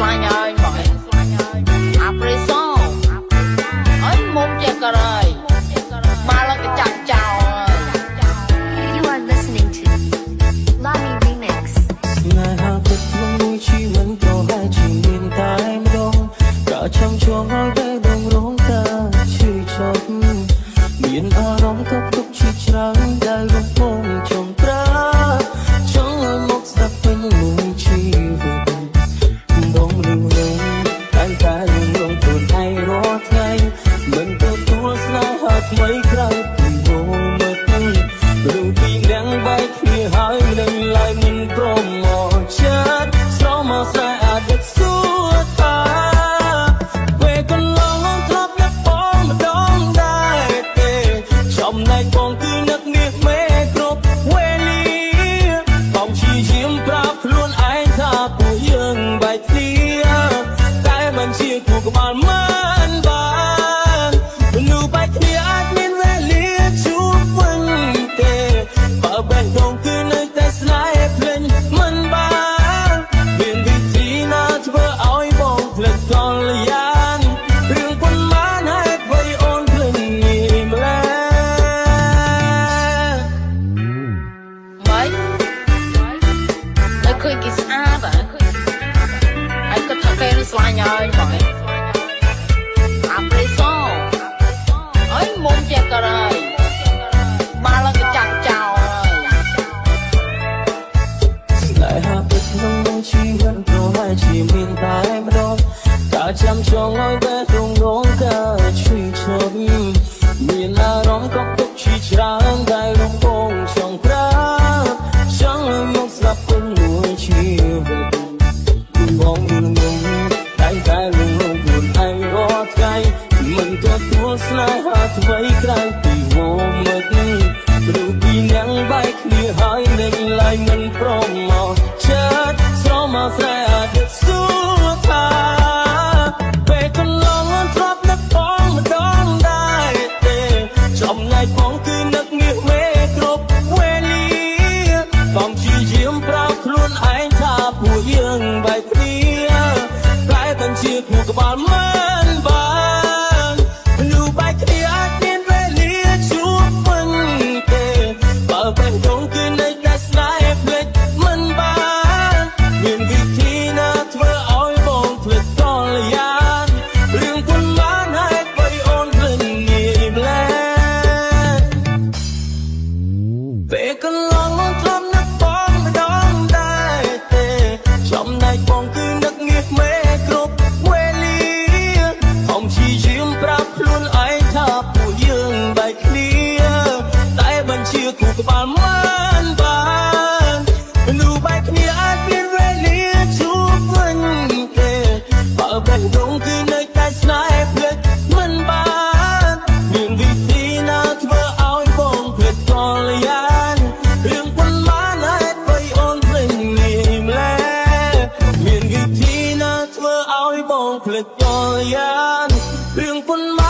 ស្លាញ់ហើយបងអាប្រេសងអើយមុំចេះក៏ហើយបាល់កញ្ចាក់ចោល You are listening to Lami Remix. ស្នេហាពិតក្នុងមួយជីវិតប្រហែលជាមានតែម្ដងក៏ចាំចងឲ្យបេះដូងរងការឈឺចាប់មានអារម្មណ៍កប់ទុកជាច្រើនដែលកំពុងចង់ប្រាចង់ឲ្យមកស្ដាប់ពេញមួយជីវិតបងលឺលងតែតែលឺលងខ្លួនឯងរាល់ថ្ងៃមិនទទួលស្នេហាថ្មីក្រៅពីហូមិត្តឬពីអ្នកបែកគ្នាហើយនឹងឡើយមិនព្រមមកចិត្តស្រមកស្រែអតីតសួរថាពេលកន្លងធ្លាប់នឹកបងម្ដងដែរទេចំណែកបងគឺនឹកនាងមេគ្រប់វេលាបងជាយាមប្រាប់ខ្លួនឯងថាពួកយើងបែកគ្នាតែមិនជាគូក្បាលមិនបានមនុស្សបែកគ្នាអាចមានវេលាជួបវិញទេបើបេះដូងគឺនៅតែស្នេហ៍ភ្លេចមិនបានមានវិធីណាធ្វើឲ្យបងភ្លេចកល្យានរឿងប៉ុន្មានហេតុអ្វីអូនភ្លេចងាយម្ល៉េះ ម៉េចនៅឃើញគេស្អាតហ៎ហើយគាត់ថាគេនឹងស្លាញ់ហើយបងអាប្រេសងអើយមុំចេះក៏ហើយបាល់កញ្ចាក់ចោលហើយ ស្នេហាពិតក្នុងមួយជីវិតប្រហែលជាមានតែម្ដងតើចាំចងឲ្យបេះដូងរងការឈឺចាប់មានអារម្មណ៍កក់ទុកជាច្រើនដែលរំពងចង់ប្រាប់ចង់ឲ្យមកស្ដាប់ពេញមួយជីវិតបងលងងតែតែលងងខ្លួនឯងរាល់ថ្ងៃមិនទទួលស្នេហាថ្មីក្រៅពីវមិត្តឬពីអ្នកបែកគ្នាហើយនឹងឡើយមិនព្រមមកចិត្តស្រមកស្រែអតីតសួរថាពេលកន្លងធ្លាប់នឹកបងម្ដងដែរទេចំណែកបងគឺនឹកងាកមេគ្រប់វេលាបងជាយាមប្រាប់ខ្លួនឯងថាពួកយើងបែកគ្នាតែបញ្ជាគូក្បាលមិនបានមនុស្សបែកគ្នាអាចមានវេលាជួបវិញទេបើបេះដូងគឺនៅតែស្នេហ៍ភ្លេចមិនបានមានវិធីណាធ្វើឲ្យបងភ្លេចកល្យានរឿងប៉ុន្មានហេតុអ្វីអូនភ្លេចងាយម្ល៉េះពេលកន្លងមកធ្លាប់នឹកបងម្ដងដែរទេចំណែកបងគឺនឹកងាកមេគ្រប់វេលាខំជាយាមប្រាប់ខ្លួនឯងថាពួកយើងបែកគ្នាតែបញ្ជាគូក្បាលមិនបានមនុស្សបែកគ្នាអាចមានវេលាជួបវិញទេបើបេះដូងគឺនៅតែស្នេហ៍ភ្លេចមិនបានមានវិធីណាធ្វើឲ្យបងភ្លេចកល្យានរឿងប៉ុន្មានហេតុអ្វីអូនភ្លេចងាយម្ល៉េះមានវិធីណាធ្វើឲ្យបងភ្លេចកល្យានរឿងប៉ុន្មាន